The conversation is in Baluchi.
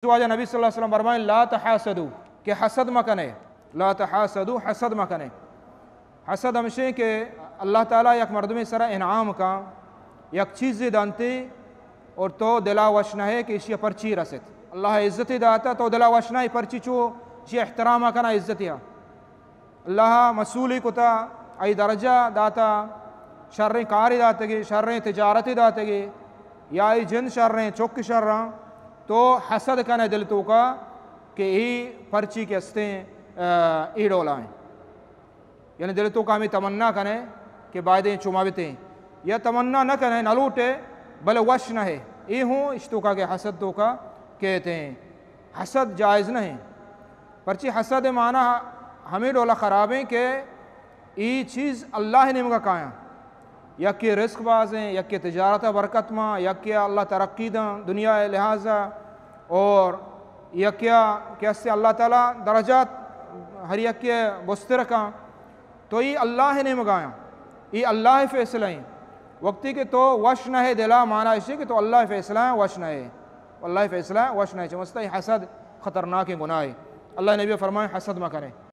واجہ نبی صلی اللہ علیہ وسلم فرمائیں، لا تحاسدوا، کہ حسد مکنے۔ لا تحاسدوا، حسد مکنے۔ حسد ہمشیں کہ اللہ تعالیٰ یک مردمے سرا انعام کا، یک چیزے دانتے اور تو دلا وش نہ ہے کہ اشی پرچی رست۔ اللہ عزتی داتا، تو دلا وش نہ ہے پرچی چو اشی احترام کنا عزتی ہا۔ اللہ مسئولی کتا، آئی درجہ داتا، شریں کاری داتگی، شریں تجارتی داتگی، یا آئی جند شریں، چک شراں، تو حسد کنے دل توکا کہ ای پرچی کہ استیں، آ، ای ڈولا ہیں۔ یعنی دل توکا ہمیں تمنا کنے کہ بایدیں چما بتیں، یا تمنا نہ کنے، نہ لوٹے، بلے وش نہ ہے۔ ای ہوں اشتوکا کہ حسد توکا کہتے ہیں۔ حسد جائز نہ ہے۔ پرچی حسد معنی ہمیں ڈولا خرابیں کہ ای چیز اللہ نیمگا کایاں۔ یکے رزق بازیں، یکے تجارت برکت ماں، یکے اللہ ترقی داں دنیا لحاظا، اور یکیا کہ استے اللہ تعالیٰ درجات ہر یکے بستر کاں۔ تو ای اللہ نیمگایاں، ای اللہ فیصلہ ہیں۔ وقتی کہ تو وش نہ ہے دلا، معنی اشی کہ تو اللہ فیصلہ ہیں وش نہ ہے، اللہ فیصلہ ہیں وش نہ ہے۔ چمستا ای حسد خطرناکیں گناہ ہے۔ اللہ نبی فرمائیں حسد مکنے۔